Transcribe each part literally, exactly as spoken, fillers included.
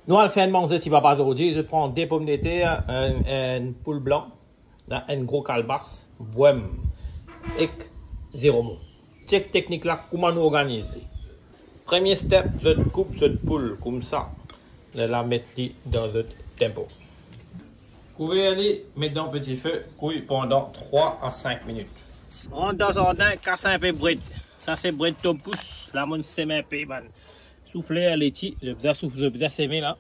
Nou al fer enn manze ti papa zordi, zot pran de pomdeter, enn, enn poul blan, dan enn gro kalbas, bwem ek ziromon. Chek teknik la, kouma nou organiz li. Premie step, zot koup zot poul koumsa, lerla met li dan zot tempo. Kouver li, met dan peti fe, kwi pandan trwa a sink minit. Rant dan zardin, kas inpe bred. Sa se bred tom pous, la monn sem inpe bann soufler, leti, zot bizin souf-, zot bizin seme la.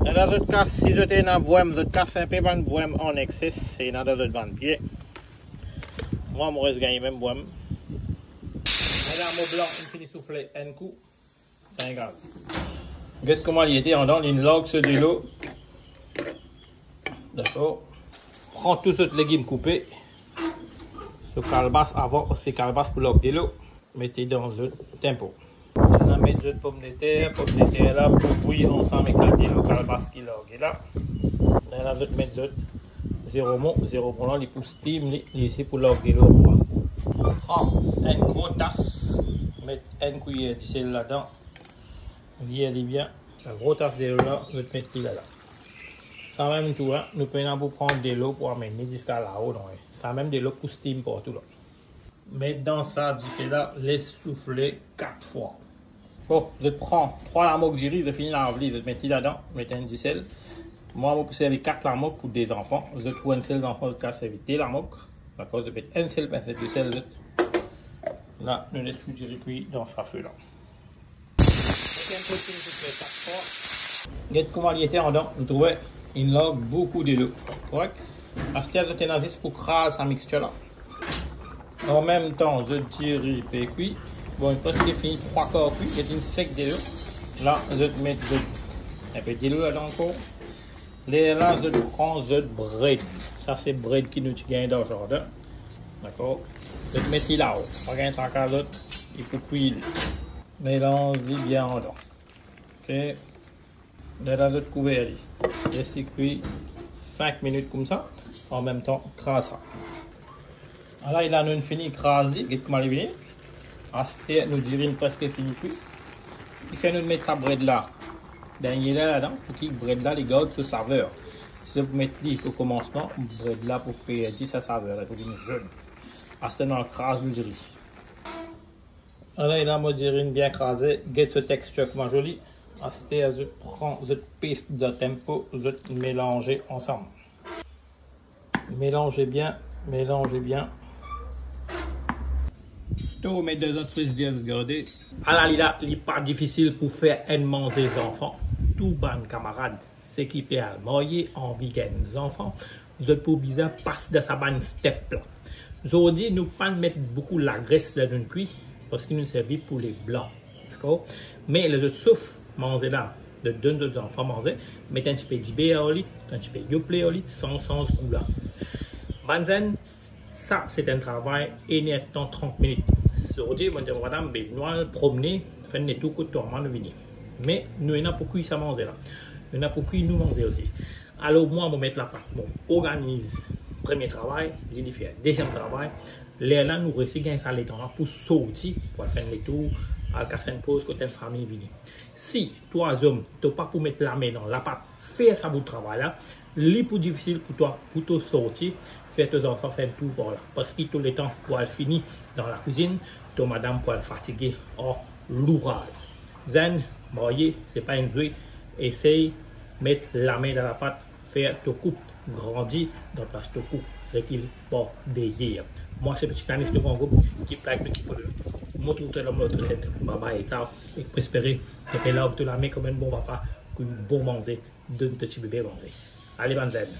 Lerla zot kas, si zot ena bwem, zot kas inpe bann bwem an ekses, ena dan zot bann pie. Mwa, mo res gagn mem bwem. Lerla mo blan inn fini soufle enn kou. Enn gaz. Get kouma li ete andan, li larg so delo. Dakor. Pran tou zot legim koupe. So kalbas avan, se kalbas pou larg delo. Mete dan zot tempo. Lerla met zot pomdeter, pomdeter la pou bwi ansam ek sa delo kalbas ki large la. Lerla zot met zot ziromon, ziromon la li pou steam li, li se pou larg delo. Pran enn gro tas, met enn kwiyer disel ladan, vir li bien. Sa gro tas delo la, zot met li la la. Sa mem tou, hein, nou pena pou pran delo pou amenn li ziska lao, non, hein. Sa mem delo pou steam partou la. Met dan sa dife la, les soufle kat fwa. Bon, zot pran trwa lamok diri, zot fini lav li, zot met li ladan, met enn disel. Mwa, mo pou servi kat lamok pou de zanfan. Zot pou enn sel zanfan, zot kapav servi de lamok. Dakor, zot met enn sel pinse disel, zot. La, nou les tou diri kwi dan sa fe la. Get kouma li ete andan, nou trouve inn larg boukou delo. Korek? Aster zot ena zis pou kraz sa mixture la. An mem tan, zot diri pe kwi. Bon, li preske fini trwa kar kwi, li inn sek delo. La, zot met zot inpe delo ladan ankor. Lerla zot pran zot bred. Sa se bred ki nou ti gagn dan zardin. Dakor? Zot met li lao. Pa gagn traka zot, li pou kwi li. Melanz li bien andan. Ok. Lerla zot kouver li. Les li kwi sink minit koumsa. An mem tan, kraz sa. Ala, la nou fini kraz li, get kouma li vini. Aster nou diri inn preske fini kwi. Kifer nou met sa bred la dernie la ladan, pou ki bred la li gard so saver. Si nou pou met li o komansman, bred la pou perdi sa saver la, pou vinn zonn. Aster nou al kraz nou diri. Ala, la mo diri inn bien kraze, get so texture kouma zoli. Aster zot pran zot pes dan tempo, zot melanze ansam. Melanze bien, melanze bien. Sto met dan zot frizder, zot garde. Ala li la, li pa difisil pou fer enn manze zanfan. Tou bann kamarad, seki pe al marye, anvi gagn zanfan, zot pou bizin pas dan sa bann step la. Zordi nou pa met boukou lagres dan nou kwi, parski nou servi poule blan. Dakor? Me ler zot sof manze la, zot donn zot zanfan manze, met enn tipe diber ar li, enn tipe yople ar li, sanz, sanz gou la. Bann zenn, sa se enn travay enn er tan, trant minit. Zordi, mo dir mo madam, be nou al promne, fer enn letour kot twa mwa, nou vini. Me nou ena pou kwi sa manze la. Nou ena pou kwi nou manze osi. Alor mwa, mo met lapat, mo organiz premie travay, li, li fer deziem travay. Lerla nou resi gagn sa letan la pou sorti, pou al fer enn letour, al kas enn poz kot enn fami vini. Si twa zom, to pa pou met lame dan lapat, fer sa bout travay la, li pou difisil pou twa, pou to sorti, fer to zanfan fer enn tour par la. Parski to letan pou al fini dan lakwizinn, to madam pou al fatige ar louraz. Zenn, marye, se pa enn zwe, esey met lame dan lapat, fer to koup grandi dan plas to koup rekil par deryer. Mwa se Petit Anis, le Grand Groupe, keep like nou, keep follow. Mo trouv twa dan lot reset. Bye bye, ciao. Ek pou espere, nou pe lav to lame kouma enn bon papa, kwi bon manze, donn to ti bebe manze. Ale bann zenn.